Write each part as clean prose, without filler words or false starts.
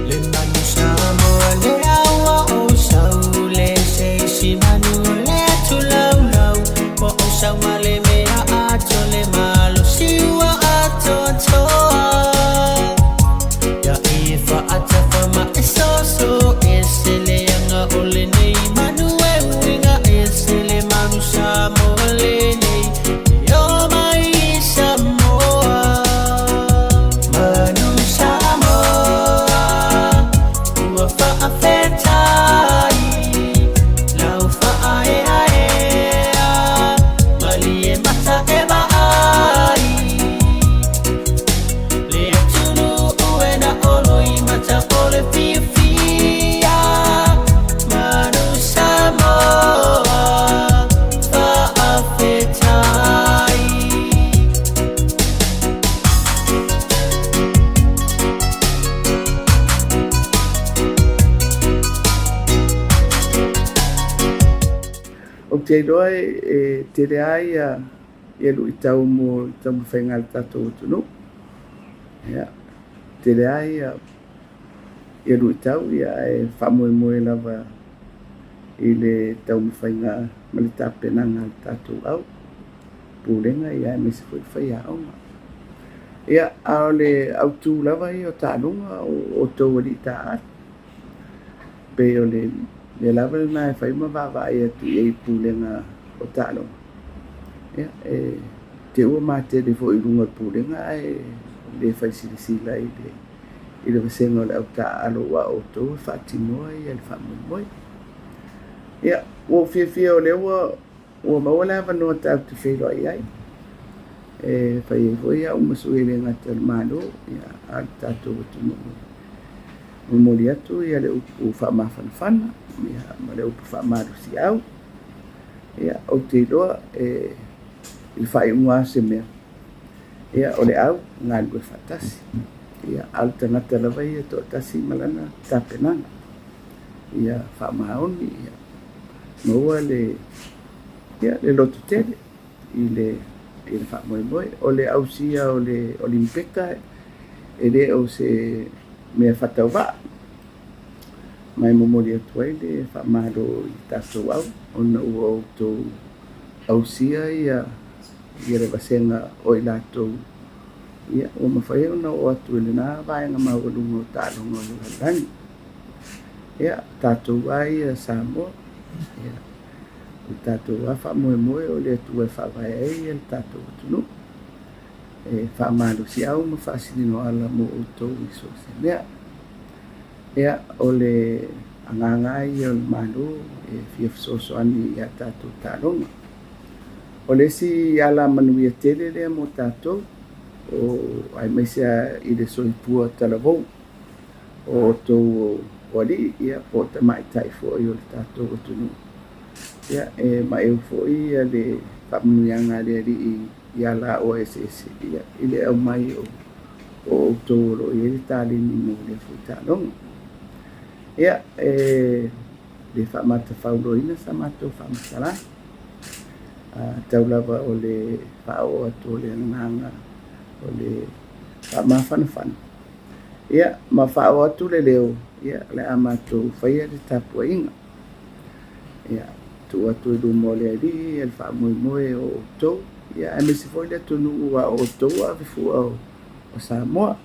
Le manu Samoa lea ua ou sau le se isi manu o le atu laulau ua ou sau ma le mea ato le malosi ua atoatoa ia e faatafa ma e soso ese le aga o lenei manu e uiga ese le manu Samoa lenei e o mai i Samoa Manu Samoa ua faafetai lau faaeaea malie mata e vaai le atunuu e na olo i mata o le fiafia Manu Samoa faafetai. Ou te iloa e tele lava ia luitau mo le taumafaiga a le tatou atunuu. Ia, tele lava ia luitau ae faamoemoe lava i le taumafaiga ma le tapenaga a le tatou au pulega aemaise foi le faiaoga. Ia, a o le autu lava ia o taaloga o outou alii taaalo. E pei o le mea lava lena e fai ma vaavaai atu i ai i pulega o taaloga. Ia, e te ua matele foi i luga o le pulega ae le fai silasila i le vasega o le au taaalo aua o outou e faatinoa le faamoemoe. Ia, ua ou fiafia o lea ua maua le avanoa tatou te feiloai ai e fai ai foi au ma sui e le gata o le Malo, a o le tatou atunuu. E momoli atu le upu faamafanafana ma le upu faamalosiau. Ia, ou te iloa i le faaiuga lava o se mea, ia, o le au e galulue faatasi, a o le tagata lava ia e toatasi ma lana tapenaga. Ia faamaoni, ia maua le lototele i le faamoemoe. O le ausia o le Olimipeka e le o se mea faatauvaa, ma e momoli atu ai le faamalo i le tatou au ona ua outou ausia le vasega o i latou ua mafai ona oo atu i lena vaega maualuga o taaloga o le lalolagi. Ia, o tatou lava ia Samoa, o le tatou lava faamoemoe o le Atua e faavae ai le tatou atunuu e faamalosiau ma faasilinoala mo outou i so o se mea. Ia, o le agaga lava ia o le Malo e fia fesoasoani i a tatou taaloga. O le isi alamanuia tele lea mo tatou, aemaise lava i le soifua talavou o outou o alii po o tamaitai foi o le tatou atunuu. Ia, e maeu foi le faamanuiaga a le Alii i alaoa eseese i le aumai o outou o lo o i ai le taleni mo lea foi taaloga. Ia, e le faamatafauloaina sa matou faamatalaga, tau lava o le faaoo atu o le agaga o le faamafanafana, ia ma faaoo atu le leo, ia o le a matou faia le tapuaiga. Ia, tuu atu i luma o le Alii le faamoemoe o outou, ia aemaise foi le atunuu a o outou o avefua o Samoa.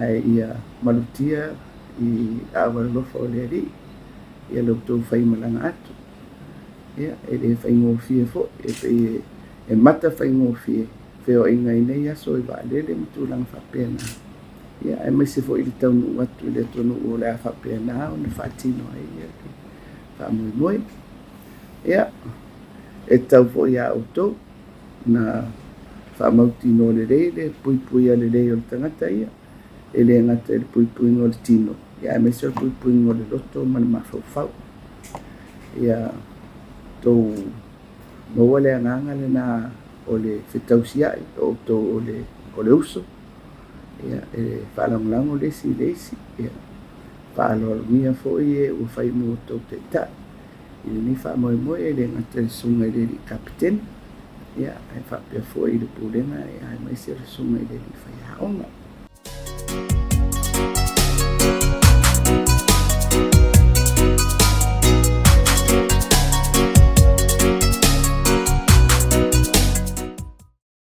Ae ia malutia i aao alofa o le Alii ia la outou faimalaga atu. Ia, e le faigofie foi, e pei e mata faigofie feoaiga i nei aso i vaalele ma tulaga faapena, ia aemaise foi le taunuu atu i le atunuu o le a faapena ona faatino ai le faamoemoe. Ia, e tatau foi ia outou ona faamautinoa lelei le puipuia lelei o le tagata ia, e le gata i le puipuiga o le tino, ia aemaise o le puipuiga o le loto ma le mafaufau. Ia outou maua le agaga lena o le fetausiai o outou o le uso, ia, e faalagolago le isi i le isi, ia faaaloalogia foi e ua fai ma outou taitai i lenei faamoemoe, e le gata i le susuga i le alii Kapeteni, ia, ae faapea foi i le Pulega aemaise le susuga i le alii faiaoga.